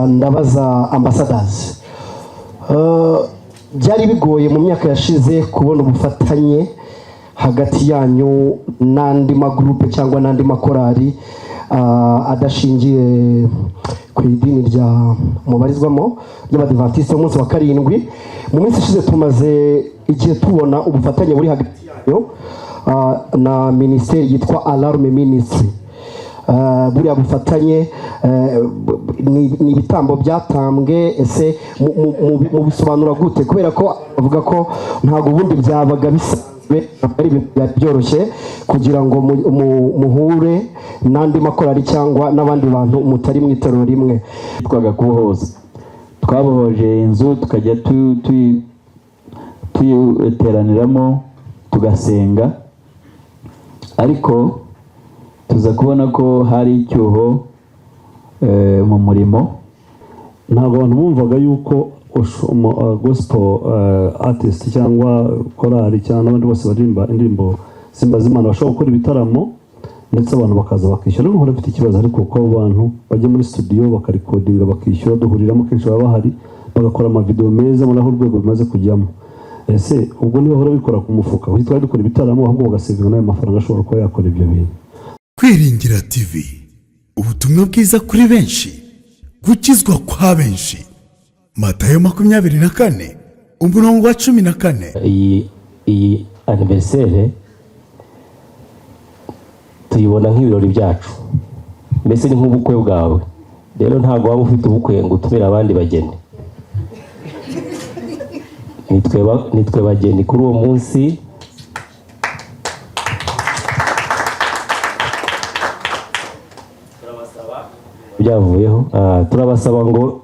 Ndabaza Ambassadors. Byari bigoye mu myaka yashize kubona ubufatanye hagati yanyu n'andi magurupe cyangwa n'andi makorari adashingiye ku idini rya mubarizwamo ry'Abadivantisite umunsi wa karindwi. Mu minsi ishize tumaze igihe tubona ubufatanye buri hagati yanyu na minisiteri yitwa Alarm Ministry. Buriya bufatanye ni ibitambo byatambwe? Ese mubisobanura gute? Kubera ko bavuga ko ntabwo ubundi byabaga bisanzwe, ntabwo ari ibintu byari byoroshye kugira ngo muhure n'andi makorari cyangwa n'abandi bantu mutari mu itorero rimwe. Twaga kubohoza, twabohoje inzu, tukajya tuyiteraniramo, tugasenga, ariko tuza kubona ko hari icyuho mu murimo. Ntabwo abantu bumvaga yuko gospel artist cyangwa korali cyangwa n'abandi bose baririmba indirimbo z'Imana bashobora gukora ibitaramo, ndetse abantu bakaza bakishyura. Ariko nkora mfite ikibazo, ariko kuko abo bantu bajya muri studio bakarecordinga, bakishyura, duhuriramo kenshi, baba bahari, bagakora amavideo meza muri aho urwego bimaze kujyamo. Ese ubwo ntibahora bikora ku mufuka? Kuki twari dukora ibitaramo, ahubwo bagasavinga n'ayo mafaranga ashobora kuba yakora ibyo bintu? Kwiringira TV, ubutumwa bwiza kuri benshi, gukizwa kwa benshi. Matayo 24, umurongo wa 14. Iyi anniversaire tuyibona nk'ibirori byacu, mbese ni nk'ubukwe bwawe. Rero ntabwo waba ufite ubukwe ngo utumire abandi bageni. Nitwe bageni kuri uwo munsi. Byavuyeho. Turabasaba ngo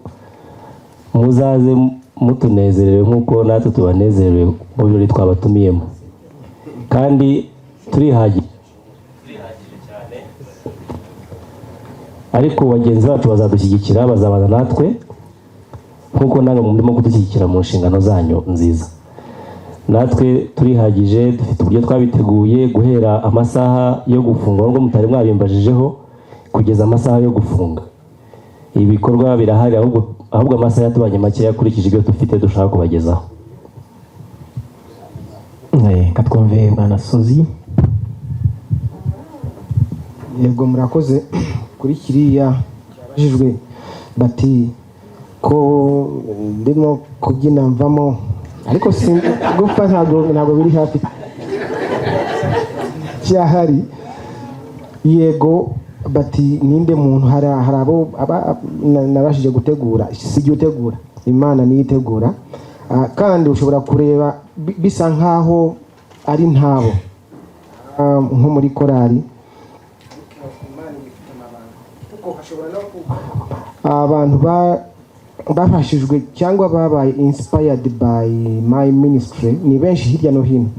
muzaze mutunezerewe nk'uko natwe tubanezerewe mu birori twabatumiyemo, kandi turihagije cyane, ariko bagenzi bacu bazadushyigikira, bazabana natwe nk'uko namwe murimo kudushyigikira mu nshingano zanyu nziza. Natwe turihagije, dufite uburyo twabiteguye guhera amasaha yo gufunga, nubwo mutari mwabimbajijeho, kugeza amasaha yo gufunga. Ibikorwa birahari, ahubwo amasaha yatubanye makeya akurikije ibyo dufite dushaka kubagezaho. Katwumve bwana Sozi. Yego, murakoze. Kuri kiriya cyabajijwe bati ko ndimo kubyina mvamo, ariko si gupfa, ntabwo biri hafi cyahari. Yego, bati ninde muntu? Hari abo nabashije gutegura. Si jye utegura, Imana niyo itegura. Kandi ushobora kureba bisa nkaho ari ntabo. Nko muri korali abantu bafashijwe cyangwa babaye inspired by my ministry ni benshi hirya no hino.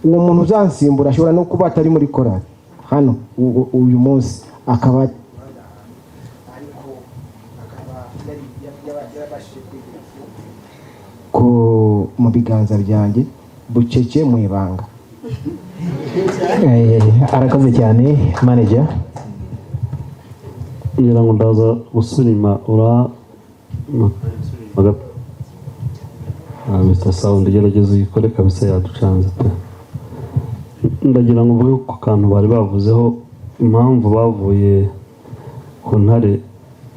Uwo muntu uzansimbura ashobora no kuba atari muri korali hano uyu munsi, akaba ariko akaba yarabashije kwigira ko mu biganza byanjye bucece mu ibanga. Arakoze cyane, manager. Ngira ngo ndaza gusubira inyuma ura Mr Sound, gerageza uyikore kabisa, yaducanze pe. Ndagira ngo mvuge ku kantu bari bavuzeho, impamvu bavuye ku Ntare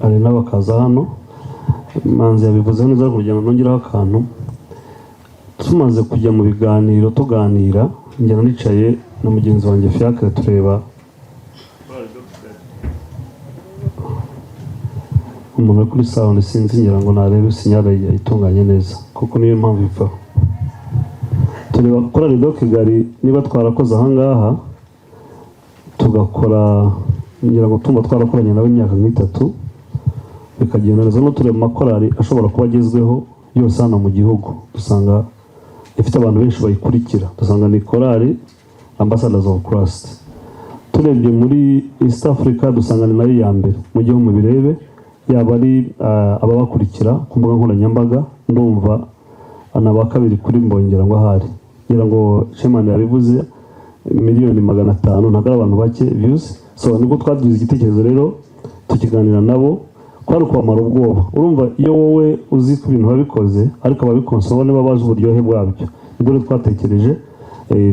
Arena bakaza hano. Manzi yabivuzeho neza, kugira ngo nongereho akantu. Tumaze kujya mu biganiro, tuganira, njya nicaye na mugenzi wanjye Fiacre, tureba umuntu uri kuri sound, sinzi, ngira ngo narebe signal yayitunganye neza, kuko niyo mpamvu ipfaho. Tureba Chorale de Kigali, niba twarakoze ahangaha tugakora, ngira ngo tumva twarakoranye nawe imyaka nk'itatu bikagenda neza, no tureba amakorali ashobora kuba agezweho yose hano mu gihugu, dusanga ifite abantu benshi bayikurikira, dusanga ni korali Ambassadors of Christ. Turebye muri East Africa, dusanga ni nayo ya mbere. Mu gihe mubirebe, yaba ari ababakurikira ku mbuga nkoranyambaga, ndumva ni aba kabiri kuri Mbongera ngo ahari, ngira ngo Shemani yabivuze, 500,000,000, ntabwo ari abantu bake views. So nibwo twagize igitekerezo rero, tukiganira nabo Kwari ukubamara ubwoba. Urumva, iyo wowe uzi ko ibintu wabikoze, ariko ababikonsoma niba bazi uburyohe bwabyo, nibwo rero twatekereje,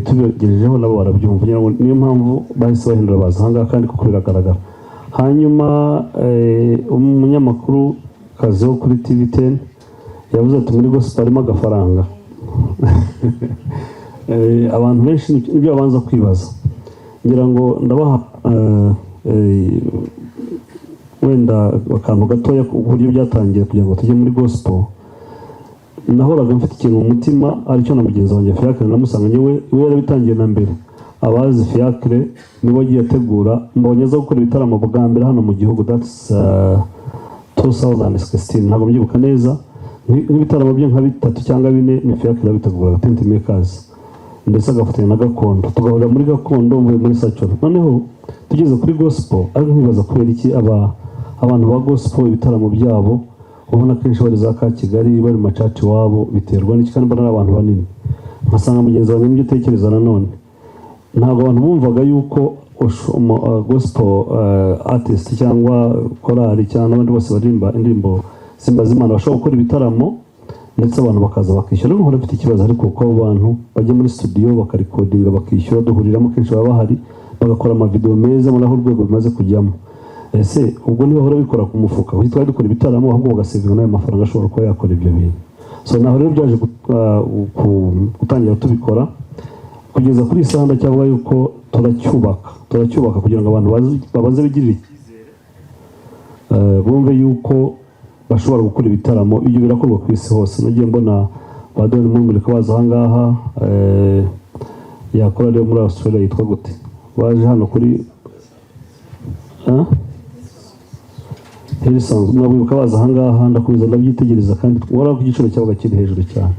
tubigejejeho nabo barabyumva. Ngira ngo niyo mpamvu bahise bahindura baza ahangaha, kandi kuko biragaragara. Hanyuma umunyamakuru kazi wo kuri TV 10 yavuze ati: "Muri gospel harimo agafaranga." Abantu benshi nibyo babanza kwibaza. Ngira ngo ndabaha wenda akantu gatoya ku buryo byatangiye kugira ngo tujye muri gospel. Nahoraga mfite ikintu mu mutima, aricyo na mugenzi wanjye Fiacre namusanganye, we yarabitangiye na mbere. Abazi Fiacre, niwe wagiye ategura. Mbonye aza gukora ibitaramo bwa mbere hano mu gihugu, that's 2016, ntabwo mbyibuka neza. Nk'ibitaramo bye nka bitatu cyangwa bine ni Fiacre yabiteguraga, Tent Makers, ndetse agafatanya na Gakondo, tugahurira muri Gakondo mvuye muri Sacoro. Noneho tugeze kuri gospel, ariko nkibaza kubera iki abantu ba gospel ibitaramo byabo ubona kenshi bari za ka Kigali, bari mu ma church iwabo, biterwa n'iki kandi mbona ari abantu banini? Nkasanga mugenzi wanjye nibyo utekereza nanone. Ntabwo abantu bumvaga yuko gospel artist cyangwa korali cyangwa n'abandi bose baririmba indirimbo zihimbaza Imana bashobora gukora ibitaramo, ndetse abantu bakaza bakishyura. Ariko nkora mfite ikibazo, ariko kuko abo bantu bajya muri studio bakarecordinga, bakishyura, duhuriramo kenshi, baba bahari, bagakora amavideo meza muri aho urwego bimaze kujyamo. Ese ubwo ntibahora bikora ku mufuka? Kuki twari dukora ibitaramo, ahubwo bagasavinga n'ayo mafaranga ashobora kuba yakora ibyo bintu? So naho rero byaje gutangira tubikora kugeza kuri iyi saha. Ndacyavuga yuko turacyubaka kugira ngo abantu babanze bigirire icyizere, bumve yuko bashobora gukora ibitaramo. Ibyo birakorwa ku isi hose. Nagiye mbona ba Don Mumurika baza ahangaha, yakora rero muri Australia yitwa gute, baje hano kuri Hillsong, mwabibuka baza ahangaha. Ndakomeza ndabyitegereza, kandi ubona ko igiciro cyabaga kiri hejuru cyane,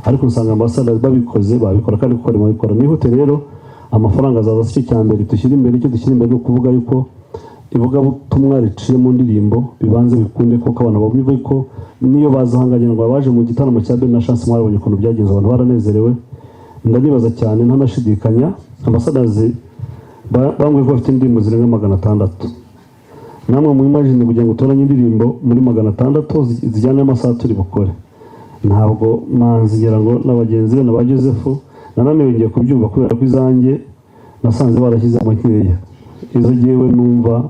ariko nsanga Ambassadors babikoze, babikora kandi kuko barimo babikora. Nihute rero, amafaranga azaza si cyo cya mbere dushyira imbere. Icyo dushyira imbere ni ukuvuga yuko ivugabutumwa riciye mu ndirimbo bibanze bikunde, kuko abantu bumve ko niyo baza ahangaha ngo baje mu gitaramo cya Ben na Chance, mwarabonye ukuntu byagenze, abantu baranezerewe. Ndanibaza cyane ntanashidikanya, Ambassadors bambwiye ko bafite indirimbo zirenga 600. Namwe mu imagine kugira ngo utoranye indirimbo muri 600 zijyana n'amasaha turi bukore. Ntabwo Manzi, ngira ngo na bagenzi be na ba Joseph, nananiwe ngiye kubyumva kubera ko izanjye nasanze barashyizemo nkeya, izo ngewe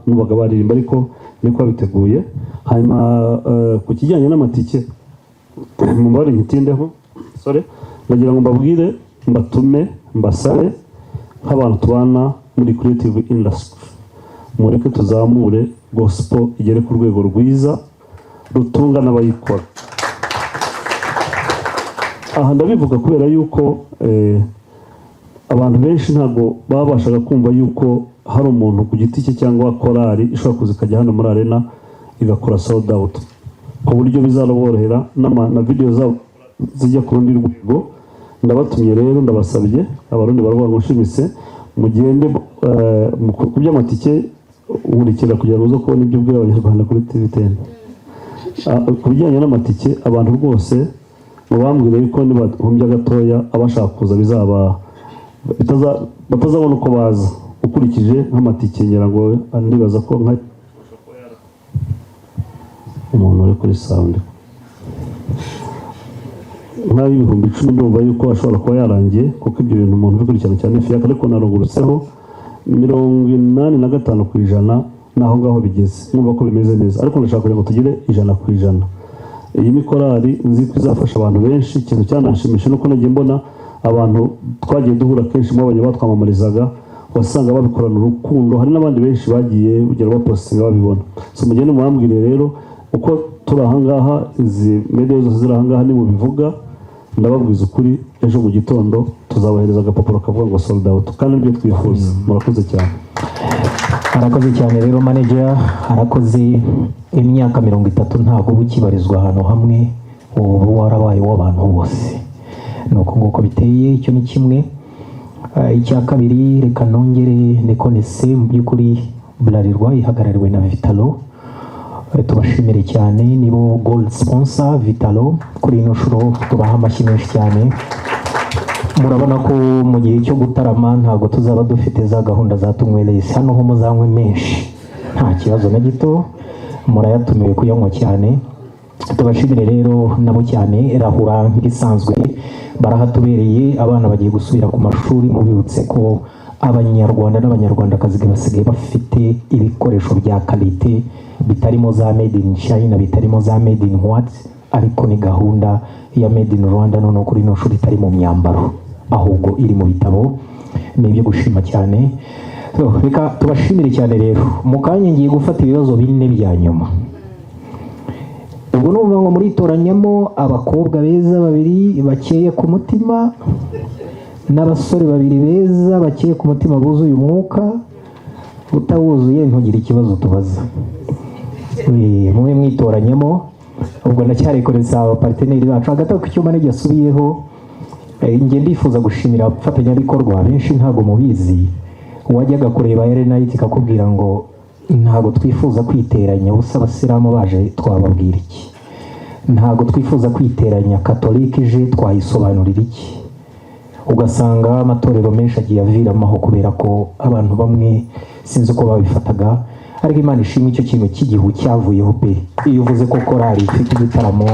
numvaga baririmba, ariko niko babiteguye. Hanyuma ku kijyanye n'amatike, mubare nkitindeho, sorry, ndagira ngo mbabwire, mbatume, mbasabe nk'abantu tubana muri creative industry, mureke tuzamure gospel igere ku rwego rwiza rutunga n'abayikora. Aha ndabivuga kubera yuko abantu benshi ntabwo babashaga kumva yuko hari umuntu ku giti cye cyangwa korali ishobora kuza ikajya hano muri arena igakora sold out, ku buryo bizanaborohera na video zabo zijya ku rundi rwego. Ndabatumye rero, ndabasabye, Abarundi baravuga ngo nshimise mugende ku by'amatike nkurikira kugira ngo uze kubona ibyo ubwira Abanyarwanda kuri TV 10. Ku bijyanye n'amatike, abantu rwose mubambwire yuko nibahumbya gatoya, abashaka kuza bizaba batazabona uko baza, ukurikije nk'amatike. Ngira ngo ndibaza ko nka umuntu uri kuri sound nk'ay'ibihumbi 10, ndumva yuko ashobora kuba yarangiye, kuko ibyo bintu umuntu ubikurikirana cyane Fiacre, ariko narungurutseho 85% n'aho ngaho bigeze, mwumva ko bimeze neza, ariko ndashaka kugira ngo tugire 100%. Iyi ni korali nzi ko izafasha abantu benshi. Ikintu cyanashimisha nuko nagiye mbona abantu twagiye duhura kenshi, mwabonye batwamamarizaga, wasanga babikorana urukundo. Hari n'abandi benshi bagiye kugera bapostinga babibona. So mugende mubambwire rero uko turi ahangaha, izi media zose ziri ahangaha, nimubivuga, ndababwiza ukuri, ejo mu gitondo tuzabahereza agapapuro kavuga ngo sold out, kandi nibyo twifuza. Murakoze cyane. Arakoze cyane rero manager, arakoze. Imyaka 30 ntabwo uba ukibarizwa ahantu hamwe, ubu warabaye uw'abantu bose. Ni uko nguko biteye, icyo ni kimwe. Icya kabiri, reka nongere reconnaisse mu by'ukuri Bralirwa ihagarariwe na Vitalo. Tubashimire cyane, nibo gold sponsor. Vitalo, kuri ino nshuro tubaha amashyi menshi cyane. Murabona ko mu gihe cyo gutarama ntabwo tuzaba dufite za gahunda za tunyweresi hano, ho muzanywe menshi nta kibazo na gito. Murayatumiwe kuyanywa cyane. Tubashimire rero nabo cyane. Rahura nk'ibisanzwe barahatubereye. Abana bagiye gusubira ku mashuri, mubibutse ko Abanyarwanda n'Abanyarwandakazi basigaye bafite ibikoresho bya qualité, bitarimo za made in China, bitarimo za made in what, ariko ni gahunda ya made in Rwanda. Noneho kuri ino shuri itari mu myambaro, ahubwo iri mu bitabo. Ni ibyo gushima cyane. So, reka tubashimire cyane rero. Mu kanya ngiye gufata ibibazo bine bya nyuma. Ubwo ni ukuvuga ngo muritoranyamo abakobwa beza babiri bakeye ku mutima n'abasore babiri beza bakeye ku mutima, buzuye umwuka. Utawuzuye ntugire ikibazo tubaza. Mube mwitoranyamo. Ubwo ndacyari abapartenaires bacu. Hagati aho, ku cyuma ntigasubiyeho. Njye ndifuza gushimira abafatanyabikorwa benshi. Ntabwo mubizi, wajyaga kureba RNIT ikakubwira ngo ntabwo twifuza kwiteranya, busa Abasilamu baje twababwira iki? Ntabwo twifuza kwiteranya, Katolike ije twayisobanurira iki? Ugasanga amatorero menshi agiye aviramo aho kubera ko abantu bamwe sinzi uko babifataga. Ariko Imana ishimwe, icyo kintu cy'igihu cyavuyeho pe. Iyo uvuze ko korali ifite igitaramo,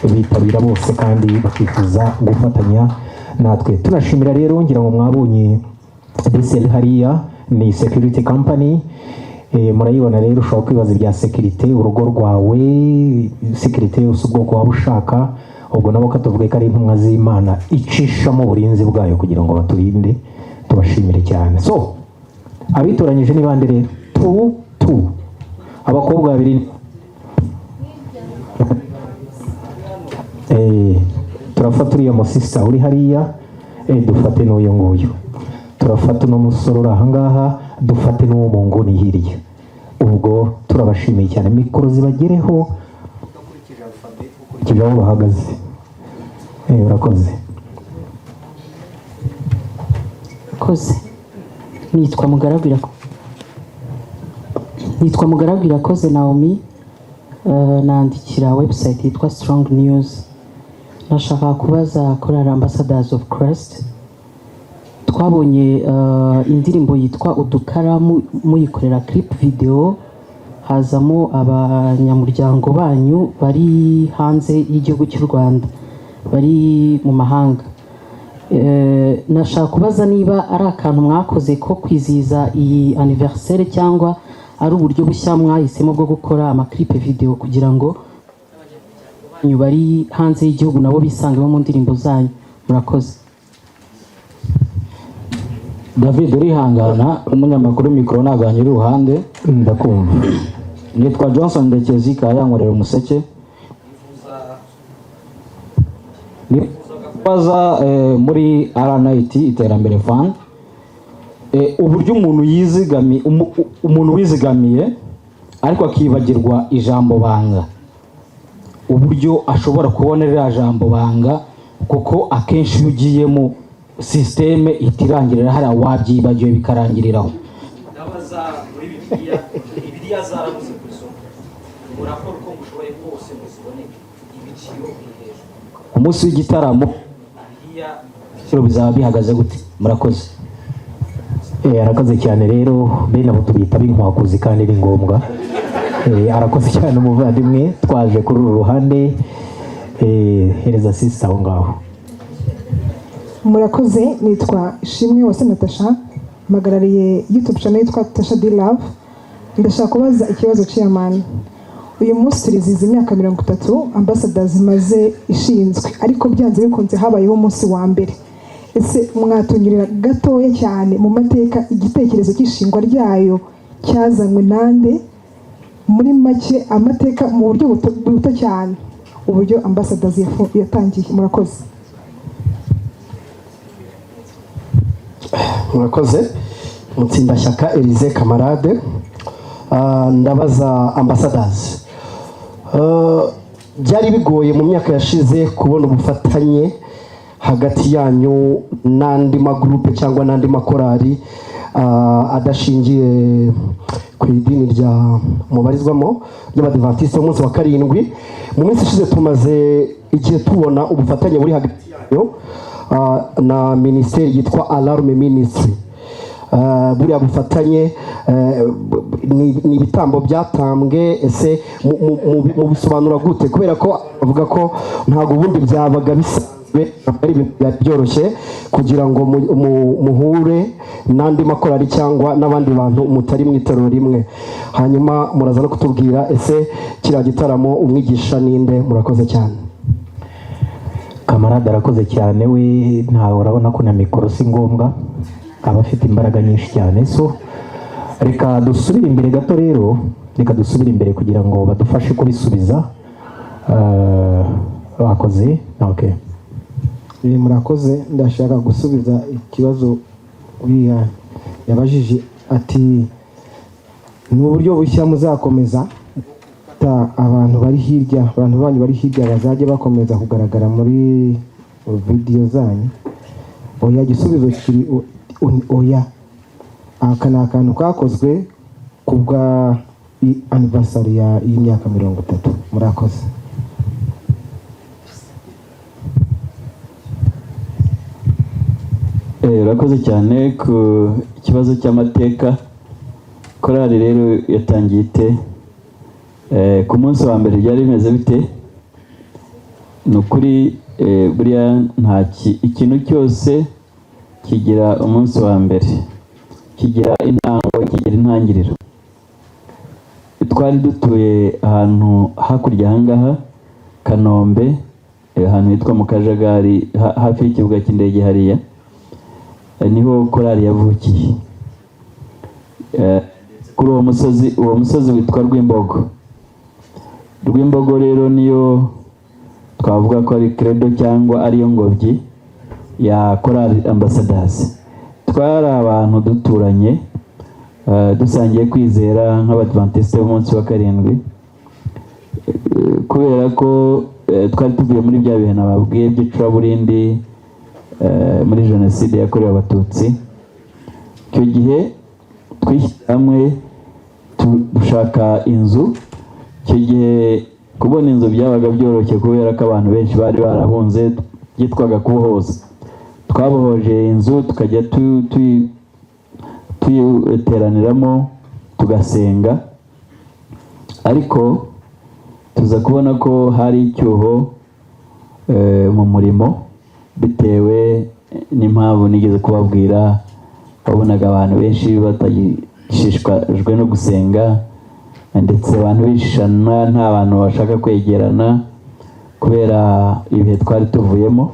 bitabira bose kandi bakifuza gufatanya natwe. Tunashimira rero, ngira ngo mwabonye DSL hariya, ni security company. Murayibona rero. Ushobora kwibaza ibya sécurité, urugo rwawe, sécurité yose ubwoko waba ushaka. Ubwo nabo katuvuge ko ari intumwa z'Imana icishamo uburinzi bwayo kugira ngo baturinde. Tubashimire cyane. So, abitoranyije ni bande rero? Tu tu abakobwa babiri. Turafata uriya musista uri hariya, dufate n'uyu nguyu, turafata uno musore uri ahangaha, dufate n'uwo mu nguni hirya. Ubwo turabashimiye cyane. Mikoro zibagereho ukurikije aho bahagaze. Urakoze. Koze, nitwa Mugaragu Irakoze Naomi. Nandikira website yitwa Strong News. Nashaka kubaza Korali Ambassadors of Christ. Twabonye indirimbo yitwa Udukaramu muyikorera clip video, hazamo abanyamuryango banyu bari hanze y'igihugu cy'u Rwanda, bari mu mahanga. Nashaka kubaza niba ari akantu mwakoze ko kwizihiza iyi anniversaire, cyangwa ari uburyo bushya mwahisemo bwo gukora amaclip video kugira ngo banyu bari hanze y'igihugu nabo bisangemo mu ndirimbo zanyu. Murakoze. David, urihangana, umunyamakuru mikoro ntabwo yanyura iruhande. Ndakumva. Nitwa Johnson Ndekezi Kayankorera Umuseke. Nifuzaga kubaza muri RNIT Iterambere Fund, uburyo umuntu yizigami umuntu wizigamiye ariko akibagirwa ijambo banga, uburyo ashobora kubona ririya jambo banga, kuko akenshi iyo ugiyemo système ihita irangirira hariya, wabyibagiwe bikarangiriraho. Ndabaza, muri Bibiliya, Bibiliya zarabuze ku isoko. Murakora uko mushoboye kose ngo ziboneke, ibiciro biri hejuru. Ku munsi w'igitaramo Bibiliya ibiciro bizaba bihagaze gute? Murakoze. Arakoze cyane rero. Bene abo tubita b'inkwakuzi kandi ni ngombwa. Arakoze cyane umuvandimwe. Twaje kuri uru ruhande. Hereza sisi aho ngaho. Murakoze. Nitwa Ishimwe Wase Natasha, mpagarariye YouTube channel yitwa Tasha D Love. Ndashaka kubaza ikibazo chairman. Uyu munsi turizihiza imyaka 30 Ambassadors imaze ishinzwe, ariko byanze bikunze habayeho umunsi wa mbere. Ese mwatunyurira gatoya cyane mu mateka, igitekerezo cy'ishingwa ryayo cyazanywe nande? Muri make, amateka mu buryo buto, buto cyane, uburyo Ambassadors yatangiye. Murakoze. Murakoze. Mutsindashyaka Elise Camarade. Ndabaza Ambassadors. Byari bigoye mu myaka yashize kubona ubufatanye hagati yanyu n'andi magurupe cyangwa n'andi makorali adashingiye ku idini rya mubarizwamo ry'Abadivantisite b'umunsi wa karindwi. Mu minsi ishize tumaze igihe tubona ubufatanye buri hagati yanyu na minisiteri yitwa Alarme Ministry. Buriya bufatanye ni ibitambo byatambwe, ese mubisobanura gute? Kubera ko avuga ko ntabwo ubundi byabaga bisanzwe, ntabwo ari ibintu byari byoroshye kugira ngo muhure n'andi makorari cyangwa n'abandi bantu mutari mu itorero rimwe. Hanyuma muraza no kutubwira, ese kiriya gitaramo umwigisha ninde? Murakoze cyane. Kamarade arakoze cyane. We ntawe, urabona ko na mikoro si ngombwa, aba afite imbaraga nyinshi cyane. So reka dusubire imbere gato rero, reka dusubire imbere kugira ngo badufashe kubisubiza. Bakoze, okay. Murakoze. Ndashaka gusubiza ikibazo uriya yabajije, ati ni uburyo bushya muzakomeza gufata abantu bari hirya, abantu banyu bari hirya bazajya bakomeza kugaragara muri video zanyu? Oya, igisubizo kiri oya. Aka ni akantu kakozwe ku bwa anniversary y'imyaka 30. Murakoze. Urakoze cyane ku kibazo cy'amateka. Korali rero yatangiye ite? Ku munsi wa mbere byari bimeze bite? Ni ukuri, buriya nta ikintu cyose kigira umunsi wa mbere, kigira intango, kigira intangiriro. Twari dutuye ahantu hakurya ahangaha Kanombe, ahantu hitwa mu Kajagari, hafi y'ikibuga cy'indege hariya. Niho korali yavukiye. Kuri uwo musozi, uwo musozi witwa Rwimbogo. Rwimbogo rero niyo twavuga ko ari credo cyangwa ariyo ngobyi ya Korali Ambassadors. Twari abantu duturanye, dusangiye kwizera nk'Abadventiste b'umunsi wa karindwi. Kubera ko twari tuvuye muri bya bihe nababwiye by'icuraburindi, muri jenoside yakorewe Abatutsi. Icyo gihe twishyize hamwe dushaka inzu. Icyo gihe kubona inzu byabaga byoroshye kubera ko abantu benshi bari barahunze, byitwaga kubohoza. Twabohoje inzu, tukajya tuyiteraniramo tugasenga, ariko tuza kubona ko hari icyuho mu murimo bitewe n'impamvu nigeze kubabwira. Wabonaga abantu benshi batagishishikajwe no gusenga, ndetse abantu bishishana, nta bantu bashaka kwegerana kubera ibihe twari tuvuyemo.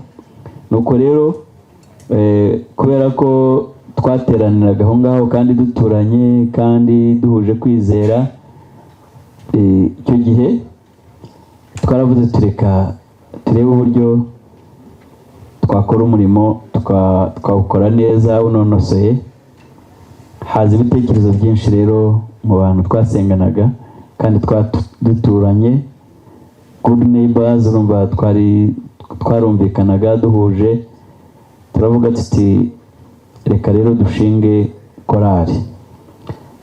Nuko rero kubera ko twateraniraga aho ngaho kandi duturanye kandi duhuje kwizera, icyo gihe twaravuze tureka turebe uburyo twakora umurimo, twawukora neza unonosoye. Haza ibitekerezo byinshi rero mu bantu twasenganaga kandi duturanye, good neighbors, urumva twari twarumvikanaga duhuje. Turavuga tuti reka rero dushinge korali.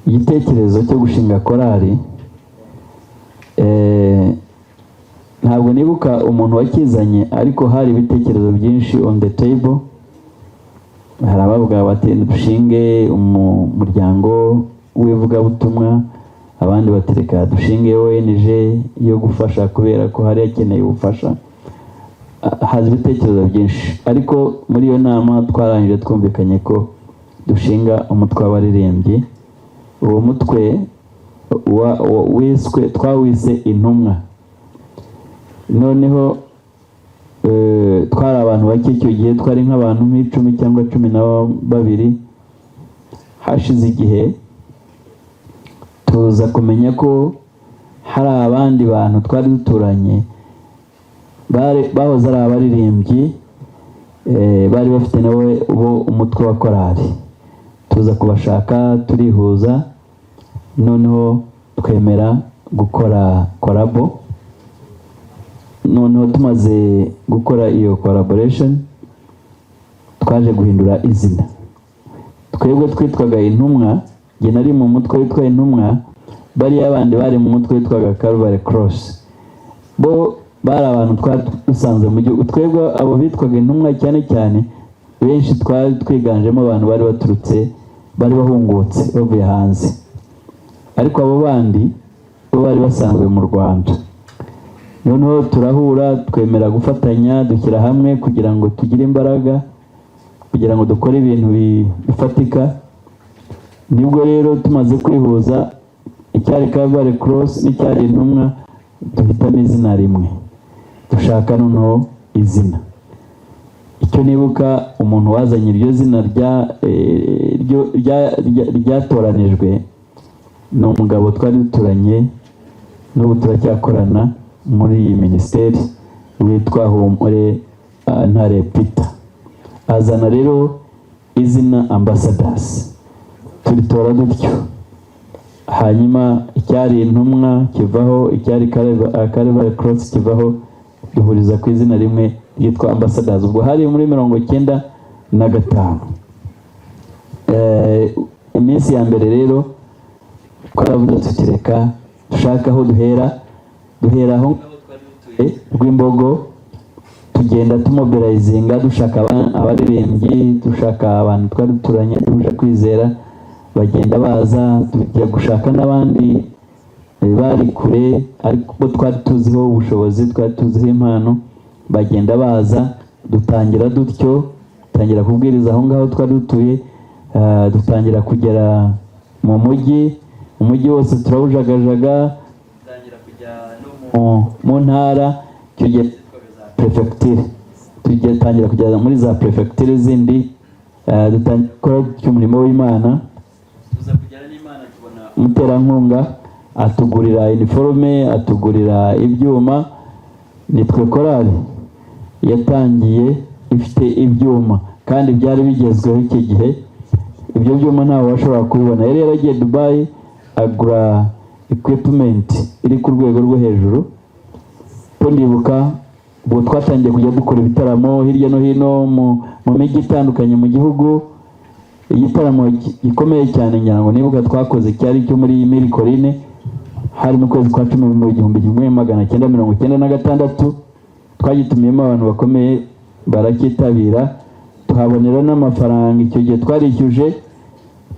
Igitekerezo cyo gushinga korali, ntabwo nibuka umuntu wakizanye, ariko hari ibitekerezo byinshi on the table. Hari abavuga bati dushinge umuryango w'ivugabutumwa, abandi bati reka dushinge ONG yo gufasha kubera ko hari hakeneye ubufasha. Haza ibitekerezo byinshi, ariko muri iyo nama twarangije twumvikanye ko dushinga umutwe w'abaririmbyi. Uwo mutwe wiswe, twawise Intumwa. Noneho twari abantu bake icyo gihe, twari nk'abantu nk'icumi cyangwa 12. Hashize igihe tuza kumenya ko hari abandi bantu twari duturanye bahoze ari abaririmbyi, bari bafite nawe bo umutwe wa korali. Tuza kubashaka, turihuza, noneho twemera gukora collabo. Noneho tumaze gukora iyo collaboration, twaje guhindura izina. Twebwe twitwaga Intumwa, njye nari mu mutwe witwa Intumwa, bariya bandi bari mu mutwe witwaga Calvary Cross. Bo bari abantu twari dusanze mu gihugu. Twebwe abo bitwaga Intumwa, cyane cyane benshi twari twiganjemo abantu bari baturutse Bari bahungutse bavuye hanze, ariko abo bandi bo bari basanzwe mu Rwanda. Noneho turahura, twemera gufatanya, dushyira hamwe kugira ngo tugire imbaraga, kugira ngo dukore ibintu bifatika. Nibwo rero tumaze kwihuza, icyari Calvary Cross n'icyari Intumwa, duhitamo izina rimwe, dushaka noneho izina. Icyo nibuka, umuntu wazanye iryo zina ryatoranijwe ni umugabo twari duturanye, n'ubu turacyakorana muri iyi minisiteri, witwa Humure Ntare Peter. Azana rero izina Ambassadors, turitora dutyo. Hanyuma icyari Intumwa kivaho, icyari Calvary Cross kivaho, duhuriza ku izina rimwe ryitwa Ambassadors. Ubwo hari muri 95. Iminsi ya mbere rero twaravuze tuti: "Reka dushake aho duhera." Duhera aho ngaho twari dutuye Rwimbogo, tugenda tumobilizinga, dushaka abaririmbyi, dushaka abantu twari duturanye duhuje kwizera, bagenda baza. Tujya gushaka n'abandi bari kure, ariko bo twari tuziho ubushobozi, twari tuziho impano, bagenda baza. Dutangira dutyo, dutangira kubwiriza aho ngaho twari dutuye, dutangira kugera mu mujyi, umujyi wose turawujagajaga, dutangira kujya no mu ntara, icyo gihe prefecture, tugitangira kujya muri za prefecture zindi, dutangira gukora umurimo w'Imana. Tuza kugera n'Imana, tubona umuterankunga, atugurira uniforme, atugurira ibyuma. Nitwe korali yatangiye ifite ibyuma kandi byari bigezweho icyo gihe. Ibyo byuma ntawe washobora kubibona. Yari yaragiye Dubai, agura equipment iri ku rwego rwo hejuru. Ko ndibuka ubwo twatangiye kujya dukora ibitaramo hirya no hino mu mijyi itandukanye mu gihugu. Igitaramo gikomeye cyane ngira ngo nibuka twakoze cyari icyo muri Mille Collines, hari mu kwezi kwa 10 mu 1996. Twagitumiyemo abantu bakomeye, baracyitabira, tuhabonera n'amafaranga. Icyo gihe twarishyuje,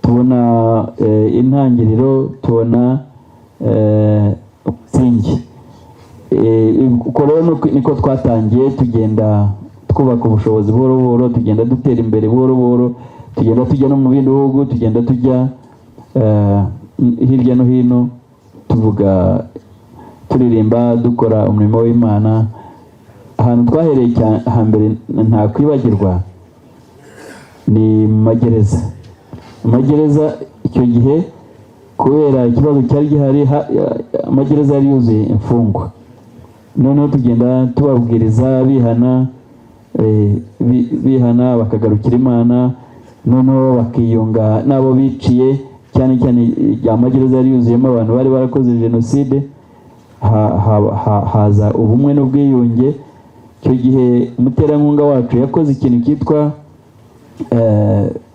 tubona intangiriro, tubona umusingi. Uko rero niko twatangiye, tugenda twubaka ubushobozi buhoro buhoro, tugenda dutera imbere buhoro buhoro, tugenda tujya no mu bindi bihugu, tugenda tujya hirya no hino, tuvuga, turirimba, dukora umurimo w'Imana. Ahantu twahereye hambere ntakwibagirwa ni mu magereza. Mu magereza icyo gihe, kubera ikibazo cyari gihari, amagereza yari yuzuye imfungwa. Noneho tugenda tubabwiriza, bihana, bihana bakagarukira Imana, noneho bakiyunga n'abo biciye. Cyane cyane amagereza yari yuzuyemo abantu bari barakoze jenoside, haza ubumwe n'ubwiyunge. Icyo gihe umuterankunga wacu yakoze ikintu cyitwa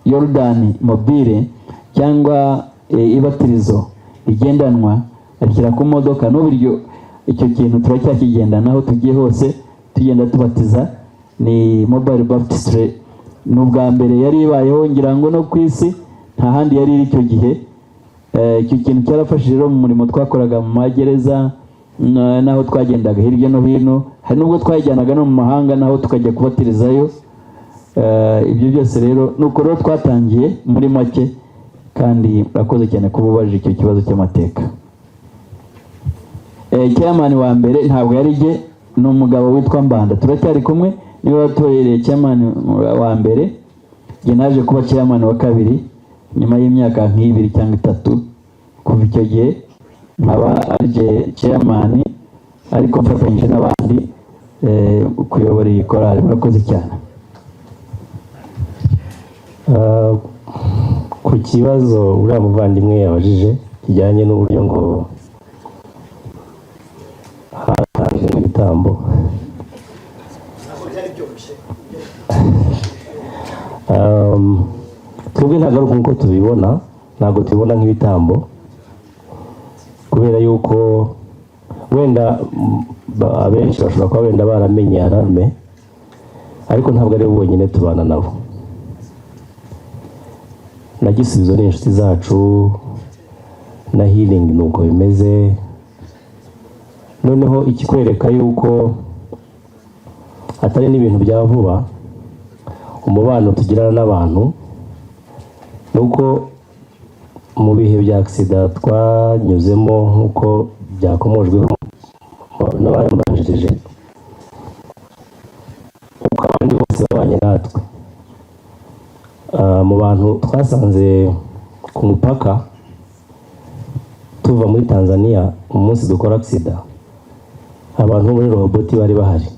Yorodani mobile, cyangwa ibatirizo rigendanwa, arishyira ku modoka. N'ubu icyo kintu turacyakigendana aho tugiye hose, tugenda tubatiza. Ni mobile baptistry. Ni ubwa mbere yari ibayeho ngira ngo no ku isi, nta handi yari iri icyo gihe. Icyo kintu cyarafashije rero mu murimo twakoraga mu magereza n'aho twagendaga hirya no hino. Hari n'ubwo twajyanaga no mu mahanga, naho tukajya kubatirizayo. Ibyo byose rero ni uko rero twatangiye muri make. Kandi murakoze cyane kuba ubajije icyo kibazo cy'amateka. Chairman wa mbere ntabwo yari jye, ni umugabo witwa Mbanda, turacyari kumwe, niwe watohereye chairman wa mbere. Njye naje kuba chairman wa kabiri nyuma y'imyaka nk'ibiri cyangwa itatu. Kuva icyo gihe nkaba ari jye chairman, ariko mfatanyije n'abandi kuyobora iyi korali. Murakoze cyane. Ku kibazo uriya muvandimwe yabajije kijyanye n'uburyo ngo hatanzwe ibitambo, twebwe ntabwo ari uko tubibona, ntabwo tubibona nk'ibitambo, kubera yuko wenda abenshi bashobora kuba wenda baramenye Alarme, ariko ntabwo ari bo bonyine tubana nabo. Na Gisubizo ni inshuti zacu, na Healing ni uko bimeze. Noneho ikikwereka yuko atari n'ibintu bya vuba, umubano tugirana n'abantu, ni uko mu bihe bya accident twanyuzemo, nk'uko byakomojweho n'abambanjirije, uko abandi bose babanye natwe. Mu bantu twasanze ku mupaka tuva muri Tanzania umunsi dukora accident, abantu bo muri Rehoboth bari bahari.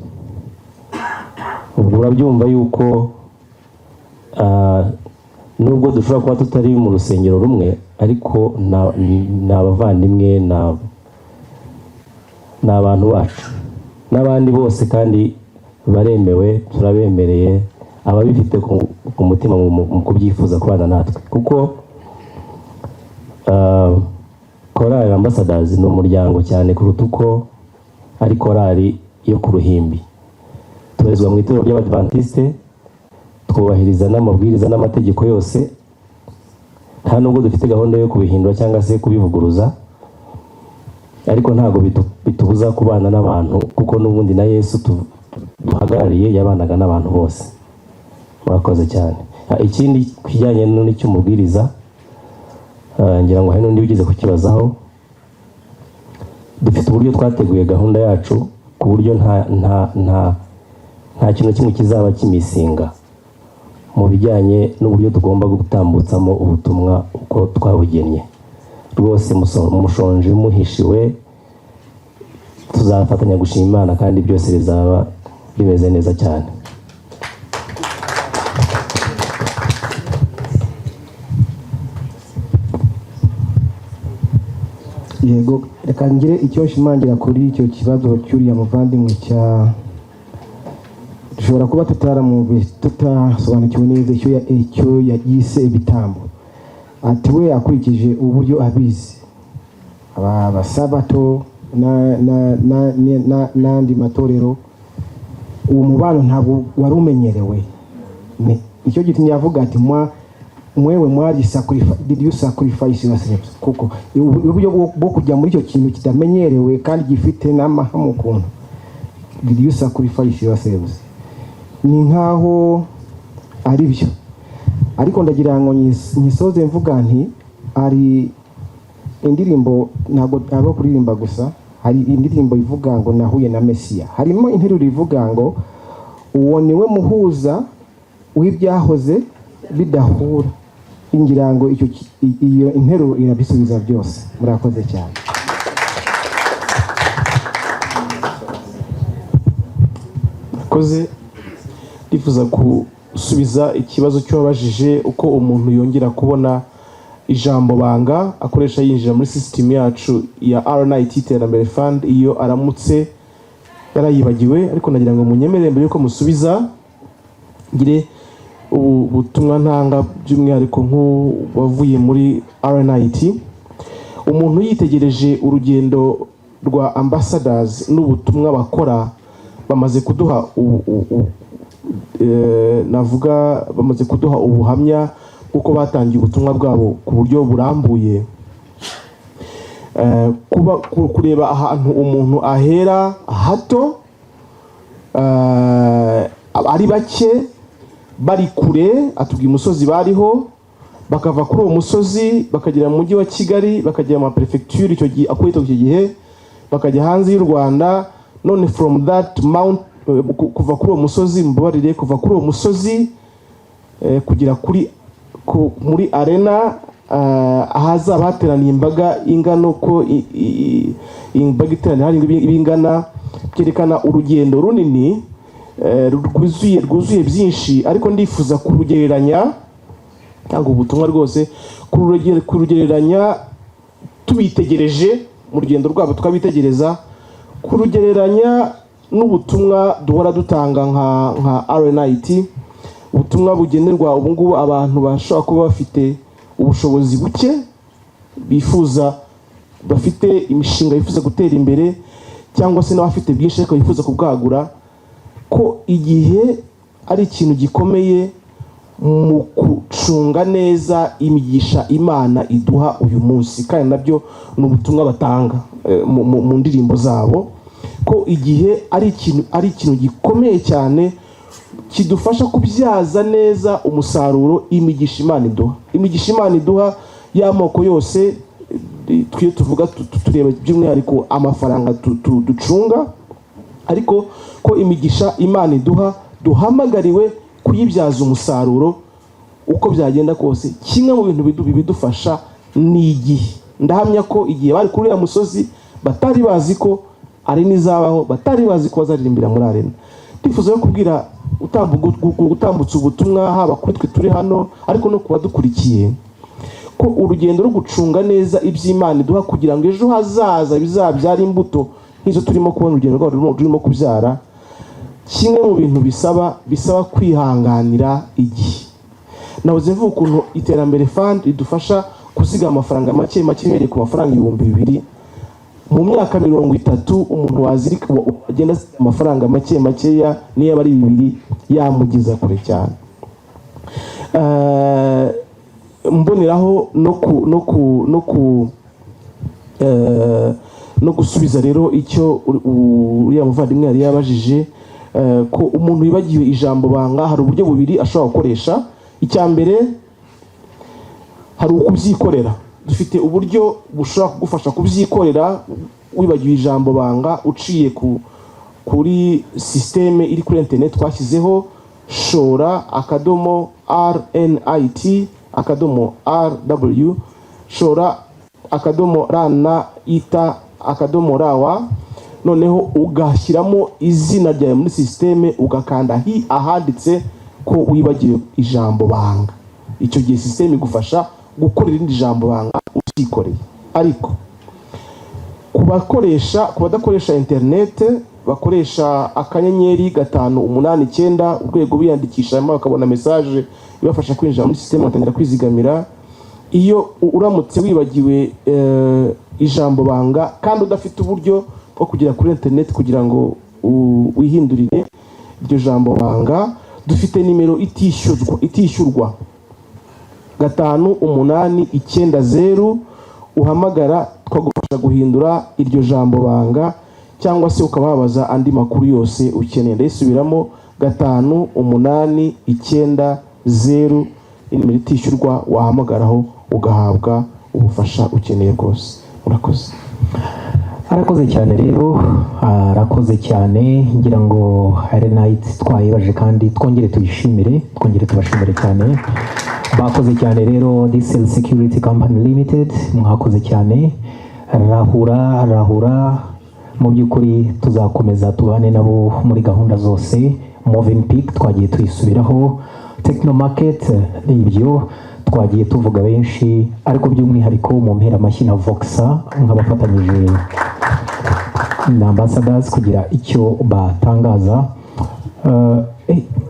Ubwo urabyumva yuko nubwo dushobora kuba tutari mu rusengero rumwe, ariko ni abavandimwe, ni abantu bacu n'abandi bose, kandi baremewe, turabemereye, ababifite ku mutima mu kubyifuza kubana natwe, kuko Korali Ambassadors ni umuryango cyane kuruta uko ari korali yo ku ruhimbi. Tubarizwa mu itorero ry'Abadivantiste, twubahiriza n'amabwiriza n'amategeko yose. Nta nubwo dufite gahunda yo kubihindura cyangwa se kubivuguruza, ariko ntabwo bitubuza kubana n'abantu, kuko n'ubundi na Yesu duhagarariye yabanaga n'abantu bose. Murakoze cyane. Ikindi kijyanye n'icy'umubwiriza, ngira ngo hari n'undi wigeze kukibazaho. Dufite uburyo twateguye gahunda yacu ku buryo nta kintu kimwe kizaba kimissinga mu bijyanye n'uburyo tugomba gutambutsamo ubutumwa uko twabugennye. Rwose mushonje muhishiwe, tuzafatanya gushima Imana, kandi byose bizaba bimeze neza cyane. Yego, reka ngire icyo nshimangira kuri icyo kibazo cy'uriya muvandimwe cya dushobora kuba tutaramwumvise, tutasobanukiwe neza icyo yise ibitambo. Ati we akurikije uburyo abizi, aba abasabato n'andi matorero, uwo mubano ntabwo wari umenyerewe. Nicyo gitumye avuga ati mwewe mwari sacrifice, did you sacrifice yourselves? Kuko uburyo bwo kujya muri icyo kintu kitamenyerewe kandi gifite n'amahame ukuntu, did you sacrifice yourselves? Ni nkaho ari byo, ariko ndagira ngo nyisoze mvuga nti hari indirimbo, ntabwo abo kuririmba gusa, hari indirimbo ivuga ngo "Nahuye na Mesiya". Harimo interuro ivuga ngo "Uwo niwe muhuza w'ibyahoze bidahura". Ngira ngo iyo interuro irabisubiza byose. Murakoze cyane. Murakoze. Ndifuza gusubiza ikibazo cy'uwabajije uko umuntu yongera kubona ijambo banga akoresha yinjira muri sisitemu yacu ya RNIT Iterambere Fund iyo aramutse yarayibagiwe. Ariko nagira ngo munyemerere, mbere yuko musubiza, ngire ubu butumwa ntanga, by'umwihariko nk'uwavuye muri RNIT. Umuntu yitegereje urugendo rwa Ambassadors n'ubutumwa bakora, bamaze kuduha navuga bamaze kuduha ubuhamya bw'uko batangiye ubutumwa bwabo ku buryo burambuye. Kuba kureba ahantu umuntu ahera hato, ari bake, bari kure, atubwiye umusozi bariho, bakava kuri uwo musozi bakagera mu mujyi wa Kigali, bakagera mu maperefegitura icyo gihe akwita icyo gihe, bakajya hanze y'u Rwanda. None from that mount, kuva kuri uwo musozi, mubabarire, kuva kuri uwo musozi kugera muri arena, ahazaba hateraniye imbaga ingana uko imbaga iteraniye hari ibingana, byerekana urugendo runini rwuzuye byinshi. Ariko ndifuza kurugereranya, cyangwa ubutumwa rwose kurugereranya tubitegereje mu rugendo rwabo, tukabitegereza, kurugereranya n'ubutumwa duhora dutanga nka RNIT, ubutumwa bugenerwa ubu ngubu abantu bashobora kuba bafite ubushobozi buke, bifuza, bafite imishinga bifuza gutera imbere, cyangwa se n'abafite byinshi ariko bifuza kubwagura, ko igihe ari ikintu gikomeye. mu gucunga neza imigisha Imana iduha uyu munsi. Kandi nabyo ni ubutumwa batanga mu ndirimbo zabo, ko igihe ari ikintu gikomeye cyane kidufasha kubyaza neza umusaruro imigisha Imana iduha, imigisha Imana iduha y'amoko yose. Twe tuvuga tureba by'umwihariko amafaranga ducunga, ariko ko imigisha Imana iduha duhamagariwe kuyibyaza umusaruro uko byagenda kose. Kimwe mu bintu bidufasha ni igihe. Ndahamya ko igihe bari kuri uriya musozi batari bazi ko ari n'izabaho, batari bazi ko bazaririmbira muri Arena. Ndifuza no kubwira gutambutsa ubutumwa, haba kuri twe turi hano ariko no ku badukurikiye, ko urugendo rwo gucunga neza iby'Imana iduha kugira ngo ejo hazaza bizabyare imbuto nk'izo turimo kubona urugendo rwabo rurimo kubyara, kimwe mu bintu bisaba kwihanganira igihe. Nahoze mvuga ukuntu Iterambere Fund ridufasha kuzigama amafaranga make make, uhereye ku mafaranga 2000. Mu myaka 30, umuntu wazirika, wagenda azigama amafaranga make makeya, niyo aba ari 2, yamugeza kure cyane. Mboneraho no gusubiza rero icyo uriya muvandimwe yari yabajije, ko umuntu wibagiwe ijambo banga hari uburyo bubiri ashobora gukoresha. Icya mbere, hari ukubyikorera. Dufite uburyo bushobora kugufasha kubyikorera wibagiwe ijambo banga, uciye kuri système iri kuri interineti twashyizeho, shora.rnit.rw, shora.rnit.rw. Noneho ugashyiramo izina ryawe muri système, ugakanda ahanditse ko wibagiwe ijambo banga. Icyo gihe système igufasha gukora irindi jambo banga ubyikoreye. Ariko ku badakoresha interinete, bakoresha *589#, biyandikisha, hanyuma bakabona message ibafasha kwinjira muri système, batangira kwizigamira. Iyo uramutse wibagiwe ijambo banga kandi udafite uburyo bwo kugera kuri interineti kugira ngo wihindurire iryo jambo banga, dufite nimero itishyurwa, 5890, uhamagara twagufasha guhindura iryo jambo banga, cyangwa se ukaba wabaza andi makuru yose ukeneye. Ndayisubiramo: 5890, nimero itishyurwa wahamagaraho ugahabwa ubufasha ukeneye bwose. Murakoze. Arakoze cyane rero, arakoze cyane. Ngira ngo RNIT twayibaje kandi twongere tuyishimire, twongere tubashimire cyane, bakoze cyane rero. Diesel Security Company Limited, mwakoze cyane. Rahura, Rahura, mu by'ukuri tuzakomeza tubane nabo muri gahunda zose. Moving Peak twagiye tuyisubiraho, Techno Market ibyo twagiye tuvuga benshi, ariko by'umwihariko mu mpera amashyi na Voxa nk'abafatanyije na Ambassadors kugira icyo batangaza.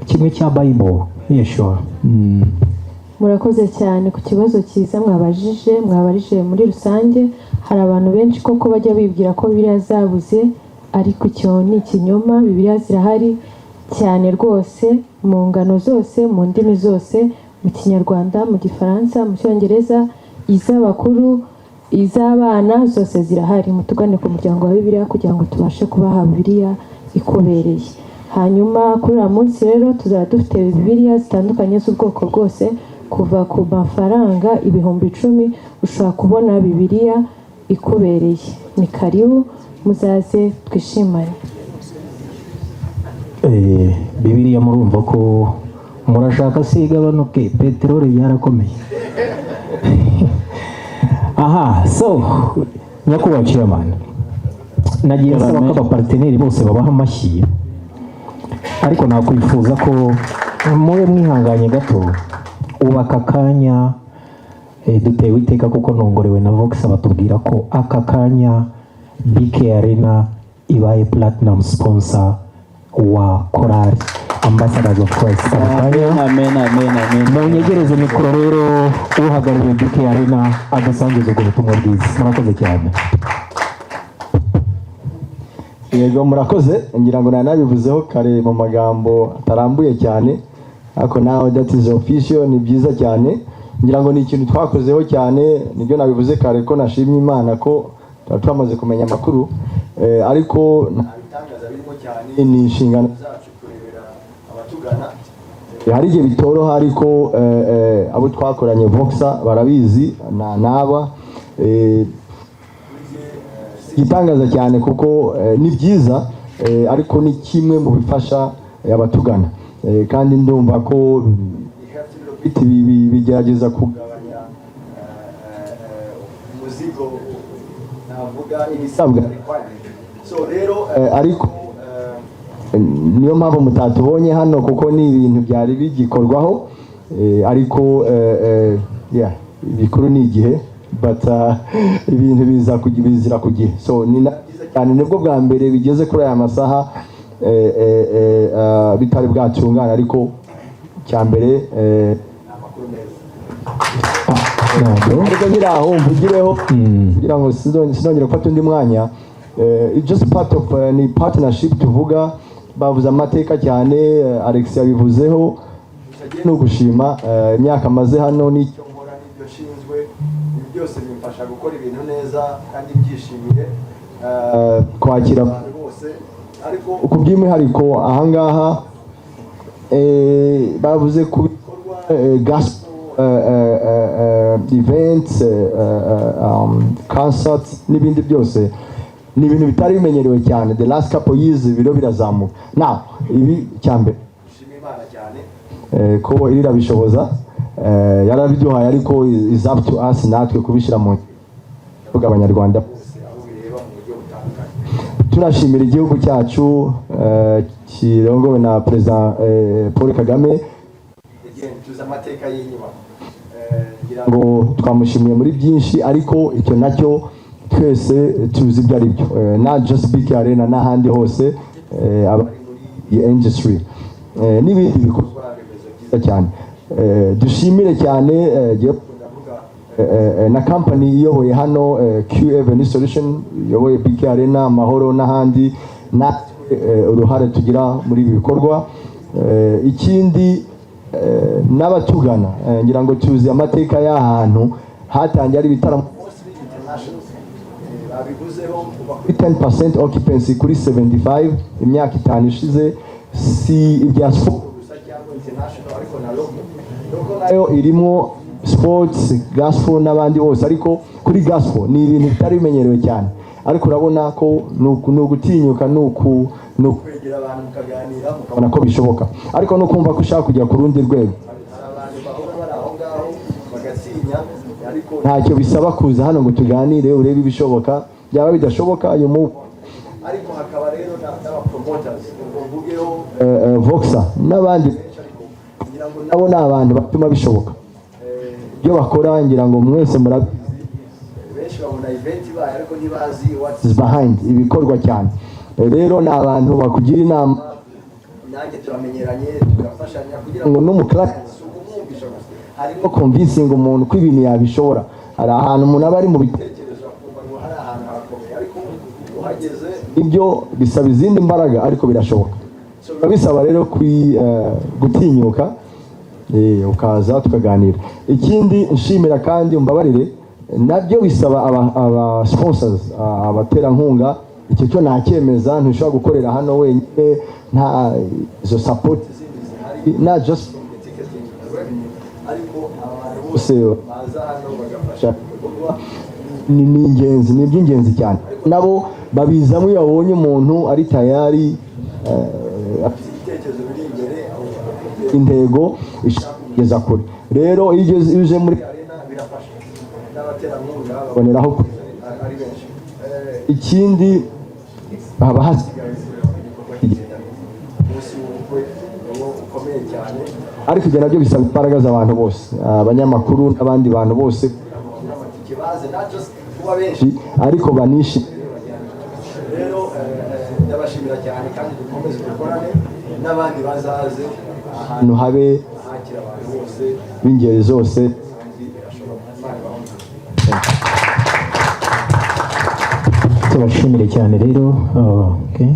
Kimwe cya Bible, yeah, sure. Murakoze cyane ku kibazo cyiza mwabarije. Muri rusange, hari abantu benshi koko bajya bibwira ko Bibiliya zabuze, ariko icyo ni ikinyoma. Bibiliya zirahari cyane rwose, mu ngano zose, mu ndimi zose, mu Kinyarwanda, mu Gifaransa, mu Cyongereza, iz'abakuru, iz'abana, zose zirahari. Mutugane ku muryango wa Bibiliya kugira ngo tubashe kubaha Bibiliya ikubereye. Hanyuma kuri uriya munsi rero tuzaba dufite Bibiliya zitandukanye z'ubwoko bwose. Kuva ku mafaranga 10,000 ushobora kubona Bibiliya ikubereye. Ni karibu, muzaze twishimane. Bibiliya murumva ko murashaka si igabanuke, peteroli byarakomeye aha. So nyakubahwa chairman, nagiye nsaba ko abaparteneri bose babaha amashyi, ariko nakwifuza ko mube mwihanganye gato. Ubu aka kanya dutewe iteka kuko nongorewe na Vox, batubwira ko aka kanya BK Arena ibaye platinum sponsor wa Korali Ambassadors of Christ. Aka kanya Amen, amen, amen. munyegereze mikoro rero, uhagarariye BK Arena adasangiza ubwo butumwa bwiza. Murakoze cyane. Yego, murakoze. Ngira ngo nari nabivuzeho kare mu magambo atarambuye cyane. Ariko now that is official, ni byiza cyane. Ngira ngo ni ikintu twakozeho cyane, nibyo nabivuze kare ko nashimye Imana ko tuba twamaze kumenya amakuru, ariko nta bitangaza birimo cyane, ni inshingano zacu kurebera abatugana. Hari igihe bitoroha, ariko abo twakoranye Voxa barabizi na naba igitangaza cyane kuko ni byiza, ariko ni kimwe mu bifasha abatugana. Kandi ndumva ko bigerageza kugabanya umuzigo, navuga ibisabwa. So rero ariko niyo mpamvu mutatubonye hano, kuko ni ibintu byari bigikorwaho, ariko yeah, ibikuru ni igihe, but ibintu biza bizira ku gihe. So ni na byiza cyane, nibwo bwa mbere bigeze kuri aya masaha bitari bwatungana, ariko cya mbere ariko nkiri aho mvugireho kugira ngo sinongere gufata undi mwanya. It's just part of ni partnership tuvuga. Bavuze amateka cyane, Alex yabivuzeho, ni ugushima imyaka amaze hano n'icyo nkora n'ibyo nshinzwe. Ibi byose bimfasha gukora ibintu neza kandi mbyishimiye, kwakira abantu bose, ariko ku by'umwihariko ahangaha bavuze ku bikorwa, gospel events, concerts n'ibindi byose. Ni ibintu bitari bimenyerewe cyane. The last couple years ibiro birazamuka. Now ibi cyambere shima Imana cyane ko irabishoboza, yarabiduhaye, ariko is up to us natwe kubishyira mu kuvuga Abanyarwanda bose aho bireba mu buryo butandukanye. Turashimira igihugu cyacu kirongowe na Perezida Paul Kagame. Again, tuzi amateka y'inyubako. Ngira ngo twamushimiye muri byinshi, ariko icyo nacyo twese tuzi ibyo ari byo. Not just BK Arena, n'ahandi hose abari muri iyi industry n'ibindi bikorwa remezo byiza cyane. Dushimire cyane, ngiye ndavuga, na company iyoboye hano, Q Avenue Solution, iyoboye BK Arena, Amahoro n'ahandi, natwe uruhare tugira muri ibi bikorwa. Ikindi n'abatugana, ngira ngo tuzi amateka y'ahantu hatangiye ari ibitaramo babivuzeho, kuva kuri 10% occupancy kuri 75 imyaka 5 ishize. Si ibya sport gusa cyangwa international, ariko na local. Local nayo irimo sports, gospel n'abandi bose, ariko kuri gospel ni ibintu bitari bimenyerewe cyane, ariko urabona ko ni ugutinyuka, ni ukwegera abantu mukaganira, mukabona ko bishoboka, ariko no kumva ko ushaka kujya ku rundi rwego. Hari abantu bahora bari aho ngaho bagatinya, ariko ntacyo bisaba kuza hano ngo tuganire, urebe ibishoboka. Byaba bidashoboka, you move. Ariko hakaba rero n'aba promoters, ubwo mvugeho Voxa n'abandi benshi, ariko ngira ngo nabo ni abantu batuma bishoboka. Ibyo bakora ngira ngo mwese murabizi. Benshi babona event ibaye ariko ntibazi what is behind ibikorwa cyane. Rero ni abantu bakugira inama, nanjye turamenyeranye, tugafashanya kugira ngo n'umukiriya si ukumwumvisha gusa, harimo convincing umuntu ko ibintu yabishobora. Hari ahantu umuntu aba ari mu bitekerezo akumva ngo hari ahantu harakomeye, ariko uhageze ibyo bisaba izindi mbaraga, ariko birashoboka. So, biba bisaba rero gutinyuka, ukaza tukaganira. Ikindi nshimira kandi umbabarire, nabyo bisaba aba sponsors, abaterankunga. Icyo cyo nacyemeza, ntushobora gukorera hano wenyine nta izo support zindi zihari, not just from the ticketing revenue, ariko abantu bose baza hano bagafasha ibikorwa ni ingenzi, ni iby'ingenzi cyane. Nabo babizamo iyo babonye umuntu ari tayari, afite ibitekerezo biri imbere, intego ishaka kugeza kure. Rero iyo uje muri arena birafasha, n'abaterankunga baboneraho ari benshi. Ikindi haba hasigaye igikorwa kigenda, umunsi w'ubukwe niwo ukomeye cyane, ariko ibyo nabyo bisaba imbaraga z'abantu bose, abanyamakuru n'abandi bantu bose, kugira ngo babone amatike baze, not just kuba benshi ariko banishime. Rero ndabashimira cyane kandi dukomeze dukorane n'abandi bazaze, ahantu habe hakira abantu bose b'ingeri zose, kandi birashoboka. Imana ibahe umugisha. Tubashimire cyane rero. Oh, okay.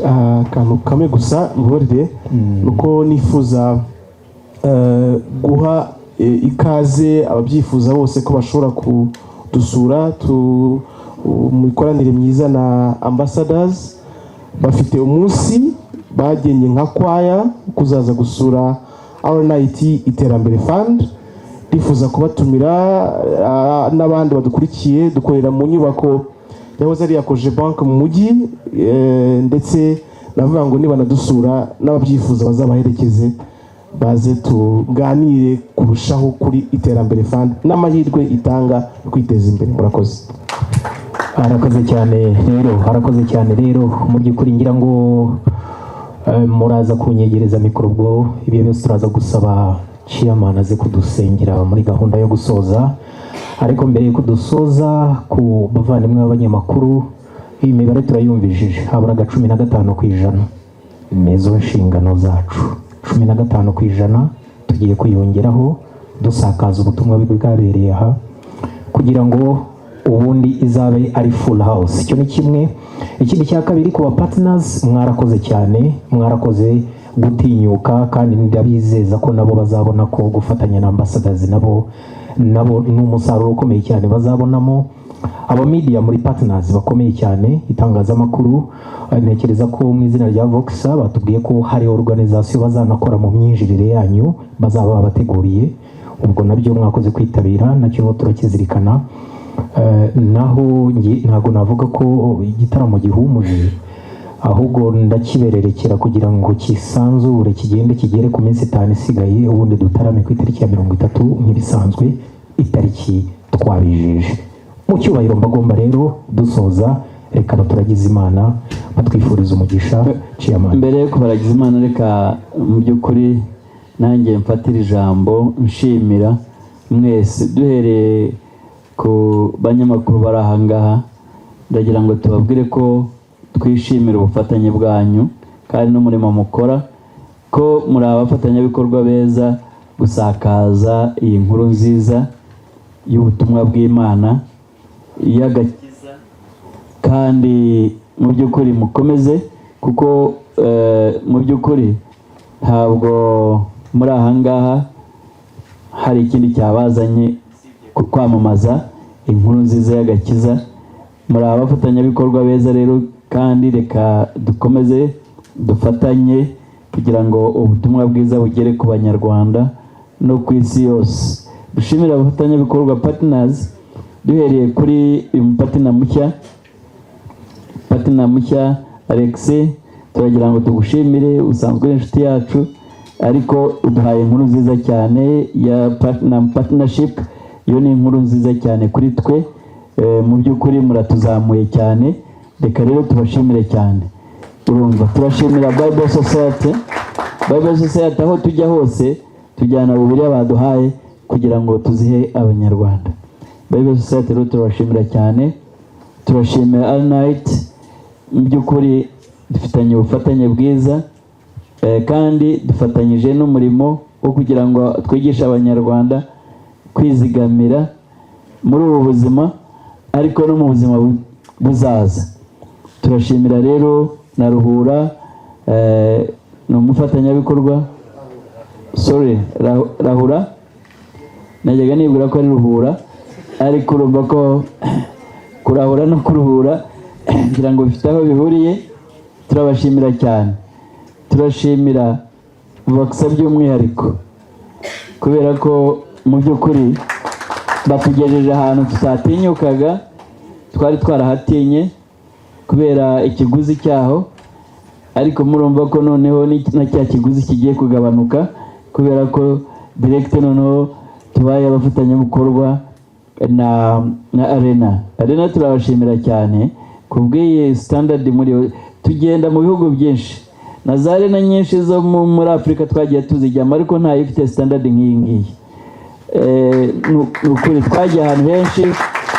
Akantu kamwe gusa mbabarire, nuko nifuza guha ikaze ababyifuza bose ko bashobora kudusura mu mikoranire myiza na Ambassadors. Bafite umunsi bagennye nka kwaya kuzaza gusura RNIT Iterambere Fund. Ndifuza kubatumira n'abandi badukurikiye. Dukorera mu nyubako yahoze ari iya Cogebanque mu mujyi, ndetse navuga ngo nibanadusura, n'ababyifuza bazabaherekeze, baze tuganire kurushaho kuri Iterambere Fund n'amahirwe itanga yo kwiteza imbere. Murakoze. Arakoze cyane rero, arakoze cyane rero. Mu by'ukuri ngira ngo muraza kunyegereza mikoro. Ubwo ibyo byose turaza gusaba chairman aze kudusengera muri gahunda yo gusoza. Ariko mbere yuko dusoza, ku bavandimwe b'abanyamakuru, iyi mibare turayumvishije, haburaga 15%. Nizo nshingano zacu, 15% tugiye kwiyongeraho, dusakaza ubutumwa bwabereye aha kugira ngo ubundi izabe ari full house. Icyo ni kimwe. Ikindi cya kabiri, ku ba partners, mwarakoze cyane, mwarakoze gutinyuka, kandi ndabizeza ko nabo bazabona ko gufatanya na Ambassadors nabo ni umusaruro ukomeye cyane bazabonamo. Aba media, muri partners bakomeye cyane, itangazamakuru. Ntekereza ko mu izina rya Voxa batubwiye ko hari organisation bazanakora mu myinjirire yanyu bazaba babateguriye. Ubwo nabyo mwakoze kwitabira, nacyo turakizirikana. Naho ntabwo navuga ko igitaramo gihumuje, ahubwo ndakibererekera kugira ngo kisanzure, kigende kigere ku minsi 5 isigaye, ubundi dutarame ku itariki ya 30 nk'ibisanzwe, itariki twabijeje mu cyubahiro. Mbagomba rero dusoza, reka baturagize Imana, batwifuriza umugisha. Chairman. Mbere yo kubaragiza Imana, reka mu by'ukuri nanjye mfatire ijambo nshimira mwese, duhereye ku banyamakuru bari aha ngaha. Ndagira ngo tubabwire ko twishimira ubufatanye bwanyu kandi n'umurimo mukora, ko muri abafatanyabikorwa beza gusakaza iyi nkuru nziza y'ubutumwa bw'Imana y'agakiza. Kandi mu by'ukuri mukomeze, kuko mu by'ukuri ntabwo muri aha ngaha hari ikindi cyabazanye kwamamaza inkuru nziza y'agakiza. Muri abafatanyabikorwa beza rero, kandi reka dukomeze dufatanye kugira ngo ubutumwa bwiza bugere ku Banyarwanda no ku isi yose. Dushimire abafatanyabikorwa, partners, duhereye kuri uyu mupartner mushya, partner mushya Alex. Turagira ngo tugushimire, usanzwe uri inshuti yacu, ariko uduhaye inkuru nziza cyane ya partnership. Iyo ni inkuru nziza cyane kuri twe. Mu by'ukuri muratuzamuye cyane, reka rero tubashimire cyane. Urumva, turashimira Bible Society. Bible Society, aho tujya hose tujyana Bibiliya baduhaye kugira ngo tuzihe Abanyarwanda. Bible Society rero turabashimira cyane. Turashimira RNIT. Mu by'ukuri dufitanye ubufatanye bwiza, kandi dufatanyije n'umurimo wo kugira ngo twigishe Abanyarwanda kwizigamira muri ubu buzima, ariko no mu buzima buzaza. Turashimira rero na Ruhura, ni umufatanyabikorwa, sorry, Rahura. Najyaga nibwira ko ari Ruhura, ariko urumva ko kurahura no kuruhura ngira ngo bifite aho bihuriye. Turabashimira cyane. Turashimira Voxa by'umwihariko, kubera ko mu by'ukuri batugejeje ahantu tutatinyukaga, twari twarahatinye kubera ikiguzi cyaho, ariko murumva ko noneho na cya kiguzi kigiye kugabanuka, kubera ko direct noneho tubaye abafatanyabikorwa na Arena. Arena turabashimira cyane ku bw'iyi standard. Muri tugenda mu bihugu byinshi na za arena nyinshi zo muri Afurika twagiye tuzijyamo, ariko ntayo ifite standard nk'iyi ngiyi. Ni ukuri, twagiye ahantu henshi,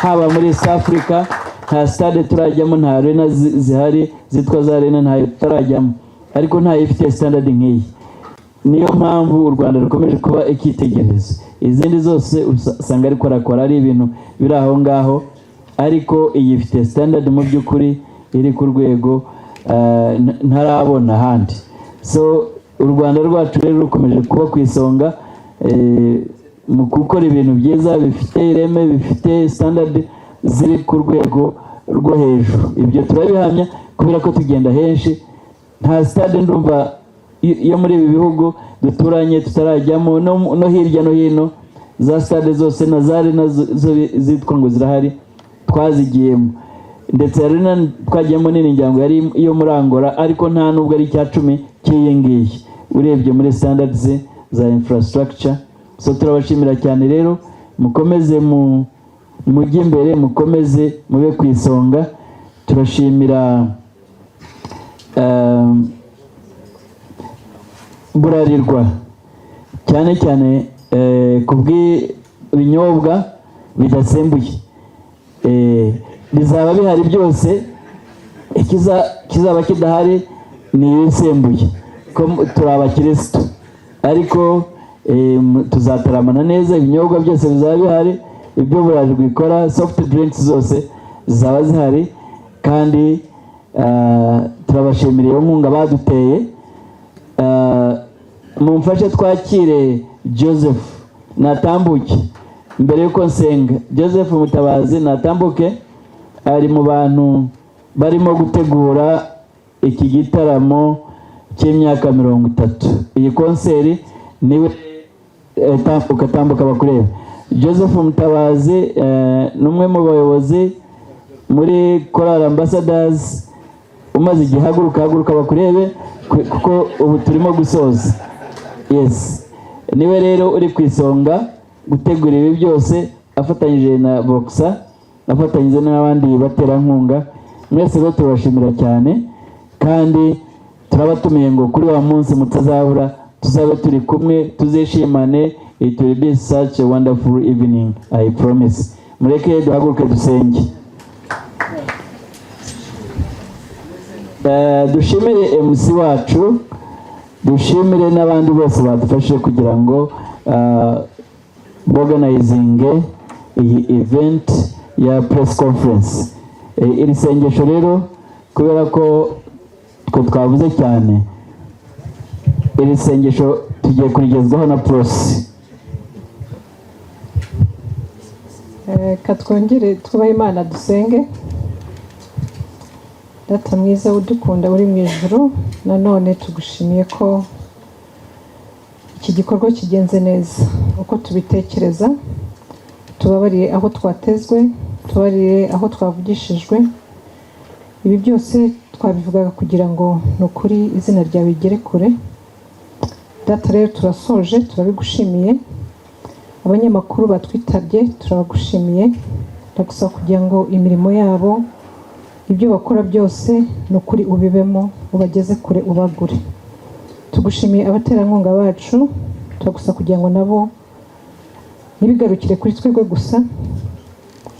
haba muri East Africa, nta stade turajyamo, nta arena zihari zitwa za arena, ntayo tutarajyamo, ariko ntayo ifite standard nk'iyi. Niyo mpamvu u Rwanda rukomeje kuba icyitegererezo. Izindi zose usanga ariko arakora ari ibintu biri aho ngaho, ariko iyi ifite standard mu by'ukuri iri ku rwego ntarabona ahandi. So U Rwanda rwacu rero rukomeje kuba ku isonga mu gukora ibintu byiza bifite ireme, bifite standard ziri ku rwego rwo hejuru. Ibyo turabihamya kubera ko tugenda henshi, nta stade ndumva yo muri ibi bihugu duturanye tutarajyamo, no hirya no hino za stade zose na za arena zo zitwa ngo zirahari twazigiyemo. Ndetse arena twagiyemo nini ngira ngo yari iyo muri Angola, ariko nta nubwo ari 10% cy'iyi ngiyi urebye muri standards za infrastructure. So turabashimira cyane rero, mukomeze mu mujye imbere, mukomeze mube ku isonga. Turashimira Bralirwa cyane cyane ku bw'ibinyobwa bidasembuye. Bizaba bihari byose, kizaba kidahari ni ibisembuye, ko turi abakirisitu, ariko tuzataramana neza, ibinyobwa byose bizaba bihari, ibyo Bralirwa ikora, soft drinks zose zizaba zihari. Kandi turabashimira iyo nkunga baduteye. Mumfashe twakire Joseph natambuke mbere yuko nsenga. Joseph Mutabazi natambuke, ari mu bantu barimo gutegura iki gitaramo cy'imyaka 30, iyi concert niwe. Tambuka, tambuka bakureba. Joseph Mutabazi ni umwe mu bayobozi muri Korali Ambassadors umaze igihe. Haguruka, haguruka bakurebe, kuko ubu turimo gusoza. Yes, niwe rero uri ku isonga gutegura ibi byose, afatanyije na Boxa, afatanyije n'abandi baterankunga. Mwese rero turabashimira cyane, kandi turabatumiye ngo kuri wa munsi mutazabura, tuzabe turi kumwe, tuzishimane. It will be such a wonderful evening, I promise. Mureke duhaguruke dusenge. Dushimire MC wacu, dushimire n'abandi bose badufashije kugira ngo organizinge iyi event ya press conference. Iri sengesho rero, kubera ko twe twavuze cyane, iri sengesho tugiye kurigezwaho na Prosi. Reka twongere twubahe Imana, dusenge. Data mwiza udukunda uri mu ijuru, nanone tugushimiye ko iki gikorwa kigenze neza uko tubitekereza. Tubabariye aho twatezwe, tubabariye aho twavugishijwe. Ibi byose twabivugaga kugira ngo ni ukuri izina ryawe rigere kure. Data rero turasoje, turabigushimiye. Abanyamakuru batwitabye turabagushimiye. Ndagusaba kugira ngo imirimo yabo, ibyo bakora byose, ni ukuri ubibemo, ubageze kure, ubagure. Tugushimiye abaterankunga bacu, turagusaba kugira ngo nabo ntibigarukire kuri twebwe gusa,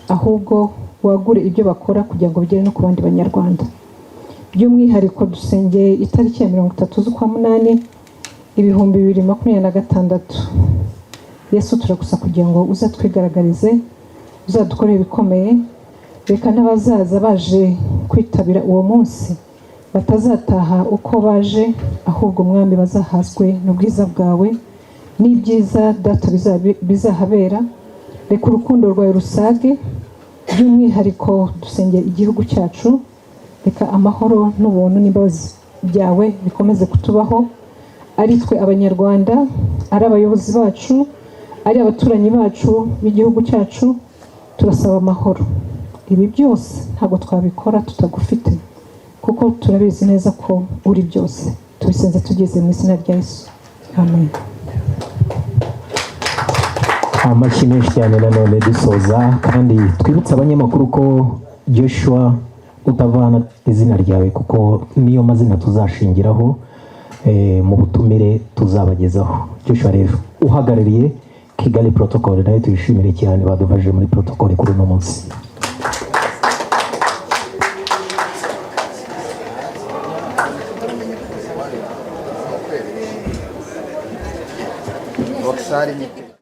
ahubwo wagure ibyo bakora kugira ngo bigere no ku bandi Banyarwanda. By'umwihariko dusengeye itariki ya 30 z'ukwa munani 2026. Yesu, turagusaba kugira ngo uzatwigaragarize, uzadukorere ibikomeye. Reka n'abazaza baje kwitabira uwo munsi batazataha uko baje, ahubwo Mwami bazahazwe n'ubwiza bwawe n'ibyiza Data bizahabera. Reka urukundo rwawe rusage. By'umwihariko dusengera igihugu cyacu, reka amahoro n'ubuntu n'imbabazi byawe bikomeze kutubaho, ari twe Abanyarwanda, ari abayobozi bacu, ari abaturanyi bacu b'igihugu cyacu. Turasaba amahoro. Ibi byose ntabwo twabikora tutagufite, kuko turabizi neza ko uri byose. Tubisenze tugeze mu izina rya Yesu, amen. Amashyi menshi cyane. Nanone dusoza kandi twibutse abanyamakuru ko Joshua utavana izina ryawe, kuko niyo mazina tuzashingiraho mu butumire tuzabagezaho. Joshua rero uhagarariye Kigali Protocol, nayo tuyishimire cyane, badufashije muri protocol kuri uno munsi. Voxar.